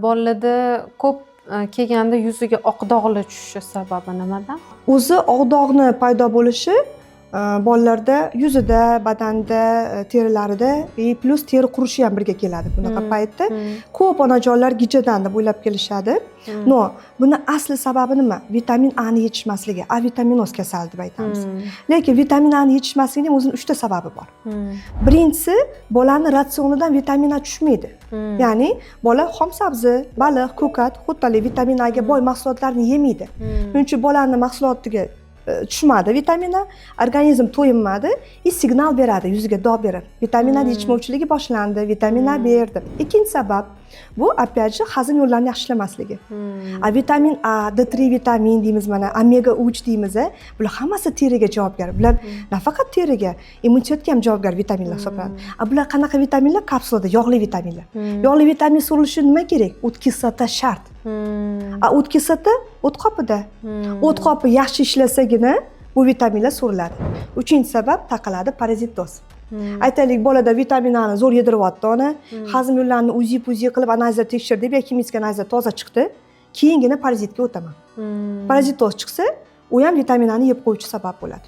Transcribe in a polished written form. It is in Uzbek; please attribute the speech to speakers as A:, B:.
A: Bolalarda ko'p kelganda yuziga oq dog'lar tushishi sababi nimada?
B: O'zi oq dog'ni paydo bo'lishi bolalarda yuzida, badanda, terilarida и плюс teri qurishi ham birga keladi bunaqa paytda. Ko'p onajonlar gijjadan deb o'ylab kelishadi. Но buni asli sababi nima? Vitamin A ni yetishmasligi, avitaminoz kasali deb aytamiz. Lekin vitamin A ni yetishmasligini ham o'zini uchta sababi bor. Birinchisi, bolani ratsionidan vitamin A tushmaydi. Ya'ni bola xom sabzi, baliq, ko'kat, xuddi vitamin Aga boy mahsulotlarni yemaydi. Shuning uchun bolani mahsulotiga tushmadi vitamin A, organizm to'yinmadi и signal beradi, yuziga dog' beradi. Vitamin A yetishmovchiligi boshlandi, vitamin A ber deb. Ikkinchi sabab, bu опять же hazm yo'llarini yaxshi ishlamasligi. A vitamin A, D3 vitamin deymiz, mana omega 3 deymiz, a, bular hammasi teriga javobgar. Bular nafaqat teriga, immunitetga ham javobgar vitaminlar hisoblanadi. A bular qanaqa vitaminlar? Kapsulada yog'li vitaminlar. Yog'li vitamin so'rilishi nima kerak? O't kislota shart. A o't kislota o't qopida. O't qopi yaxshi ishlasagina bu vitaminlar so'riladi. Uchinchi sabab taqaladi, parazitoz. Aytaylik, bolada vitamin Ani zo'r yediryapti ona, hazm yo'llarini УЗИ puzi qilib, analizlar tekshirdi, биохимический analizlar toza chiqdi, keyingina parazitga o'taman. Parazitoz chiqsa, u ham vitamin Ani yeb qo'yuvchi sabab bo'ladi.